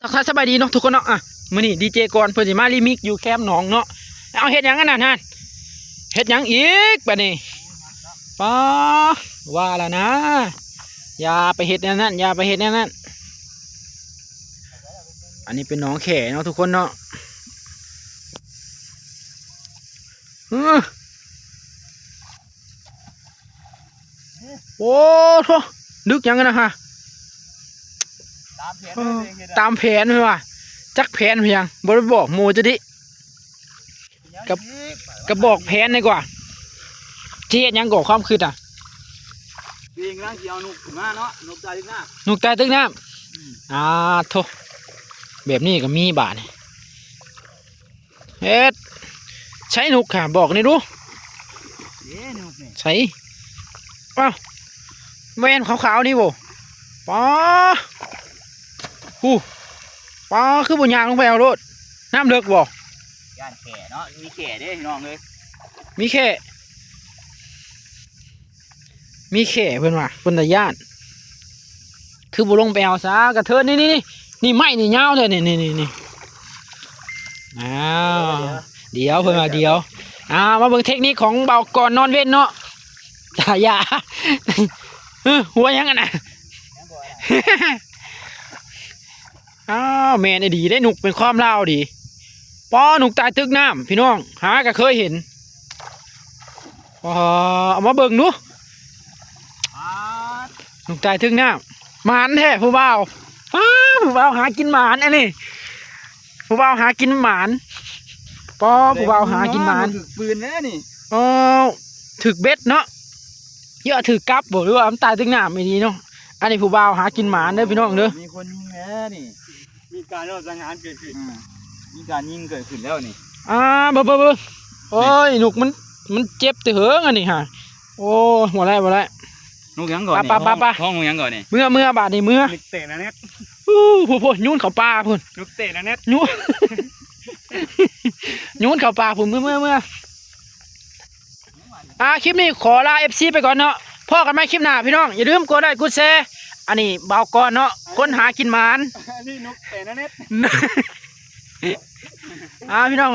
ທັກທາຍສະບາຍດີເນາະທຸກຄົນເນາະ. ອ່ະ ມື້ນີ້ດີເຈກອນເພິ່ນຊິມາລີມິກຢູ່ແຄມໜອງເນາະ. ເອົາ ເຮັດຫຍັງອັນນັ້ນຫັ້ນ? ເຮັດຫຍັງອີກບາດນີ້? ປ້າ ວ່າລະນາ ຢ່າໄປເຮັດແນວນັ້ນ ຢ່າໄປເຮັດແນວນັ້ນ. ອັນນີ້ເປັນໜອງແຂ້ເນາະທຸກຄົນເນາະ. ເອີ ໂອ້ໂທ້ ດຶກຫຍັງກັນນະຮະ? ຕາມແຜນເລີຍ ເຮັດຕາມແຜນເພິ່ນວ່າ. ຈັກແຜນເພິ່ນຫຍັງ ບໍ່ໄດ້ບອກໝູ່ຈັກດິ. ກະ ກະບອກແຜນດີກວ່າ. ຊິເຮັດຫຍັງກໍຄວາມຄິດນະ? ເອງກຳລັງຊິເອົານົກຂຶ້ນມາເນາະ ນົກຕາຍຕຶກນ້ຳ ນົກຕາຍຕຶກນ້ຳ. ອືມ ອ່າ ໂທ້ ແບບນີ້ກໍມີບາດນີ້. ເຮັດ ໃສນົກຫະ? ບອກແດ່ດູ. ເດ້ນົກນີ້ ໃສ? ອ້າວ ແມ່ນຂາວໆນີ້ບໍ່? ປາ ຫູ ປາ ຄືບໍ່ຍ່າງລົງໄປເອົາໂລດ? ນ້ຳເລິກບໍ່? ຢ້ານແຂ້ເນາະ ມີແຂ້ເດ້ພີ່ນ້ອງເອີຍ ມີແຂ້. ມີແຂ້ເພິ່ນວ່າ ເພິ່ນຕາຢ້ານ ຄືບໍ່ລົງໄປເອົາຊະກະເທີນ. ນີ້ ນີ້ ນີ້ ໄມ້ນີ້ຍາວແທ້ ນີ້ ນີ້ ນີ້ ນີ້. ອ້າວ ດຽວ ເພິ່ນວ່າດຽວ. ອ່າ ມາເບິ່ງເທັກນິກຂອງບ່າວກອນນອນເວັນເນາະ. ຕາຢາ ເອີ ຫົວຫຍັງຫັ້ນນະ? ອ້າວ ແມ່ນອີ່ຫຼີເດ້ ນົກເປັນຄວາມລາວດີ. ປ້າ ນົກຕາຍຕຶກນ້ຳ ພີ່ນ້ອງ ຫາກະເຄີຍເຫັນ. ອໍ ເອົາມາເບິ່ງດູ. ນົກຕາຍຕຶກນ້ຳ ໝານແທ້ຜູ້ບ່າວ. ປ້າ ຜູ້ບ່າວຫາກິນໝານອັນນີ້ ຜູ້ບ່າວຫາກິນໝານ. ປ້າ ຜູ້ບ່າວຫາກິນໝານ ຖືກປືນແລ້ວນີ້. ອໍ ຖືກເບັດເນາະ ເຍາະ ຖືກກັບບໍ່ ຫຼືວ່າມັນຕາຍຕຶກນ້ຳອີ່ຫຼີເນາະ. ອັນນີ້ຜູ້ບ່າວຫາກິນໝານເດີພີ່ນ້ອງເດີ. ມີຄົນຍິງແລ້ວນີ້ ມີການເວົ້າສັງຫານເກີດຂຶ້ນ ອືມ ມີການຍິງເກີດຂຶ້ນແລ້ວນີ້. ອ່າ ເບິ່ງ ເບິ່ງ ເບິ່ງ ໂອ້ຍ ນົກມັນ ມັນເຈັບແຕ່ເຫິງອັນນີ້ຫະ. ໂອ້ຍ ບໍ່ໄດ້ ບໍ່ໄດ້. ນົກຫຍັງກ່ອນນີ້? ປະ ປະ ປະ ຮ້ອງນົກຫຍັງກ່ອນນີ້? ເມືອ ເມືອ ບາດນີ້ເມືອ. ນົກເຕະນະແນັດ ອູ້ ພຸ້ນ ພຸ້ນ ໂຍນເຂົ້າປ່າພຸ້ນ ນົກເຕະນະແນັດ ໂຍນ ໂຍນເຂົ້າປ່າພຸ້ນ. ເມືອ ເມືອ ເມືອ. ອ່າ ຄລິບນີ້ຂໍລາເອັຟຊີໄປກ່ອນເນາະ. ພໍ້ກັນໃໝ່ຄລິບໜ້າພີ່ນ້ອງ ຢ່າລືມກົດໄລ້ກົດແຊ. ອັນນີ້ບ່າວກອນເນາະ ຄົນຫາກິນໝານ. ອັນນີ້ນົກແຕ່ນະເນັດ. ອ່າ ພີ່ນ້ອງ